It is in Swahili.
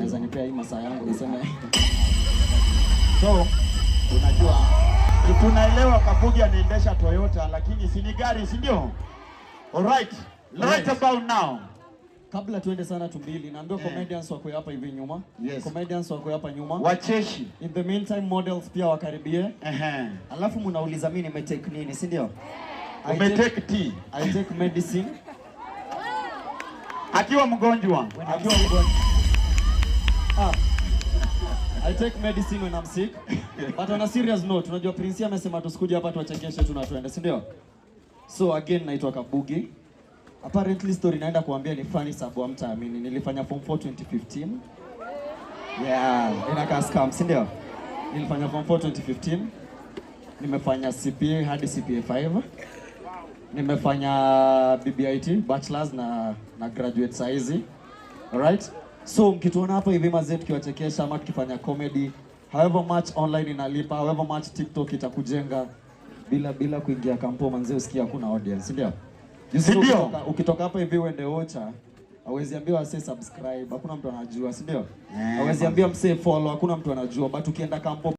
Naweza nipea hii masaa yangu niseme. So unajua tunaelewa Kabugi anaendesha Toyota, lakini si ni gari, si ndio? Alright, right about now. Kabla tuende sana tumbili, naambiwa comedians wako hapa hivi nyuma. Comedians wako hapa nyuma. Wacheshi. In the meantime, models pia wakaribie. Alafu mnauliza mimi nimetake nini, si ndio? Umetake tea. I take medicine. Akiwa mgonjwa. Akiwa mgonjwa. Ah. I take medicine when I'm sick. But on a serious note, unajua Prince amesema tusikuje hapa tuwachekeshe tu na tuende, si ndio? So again, naitwa Kabugi. Apparently story naenda kuambia ni funny sababu hamtaamini. Nilifanya form 4 2015. Yeah, inakaa scam, si ndio? Nilifanya form 4 2015. Nimefanya CPA hadi CPA 5. Nimefanya BBIT, bachelors na graduate saizi. Alright? So mkituona hapa hivi mazee tukiwachekesha ama tukifanya comedy, however much online inalipa, however much TikTok itakujenga, bila kuingia kampo manzee usikia hakuna audience, si ndio? You see, Si ndio? ukitoka hapa hivi uende Ocha, hawezi ambiwa msee subscribe, hakuna mtu anajua, si ndio? Eh, Hawezi ambiwa msee follow, hakuna mtu anajua, but ukienda kampo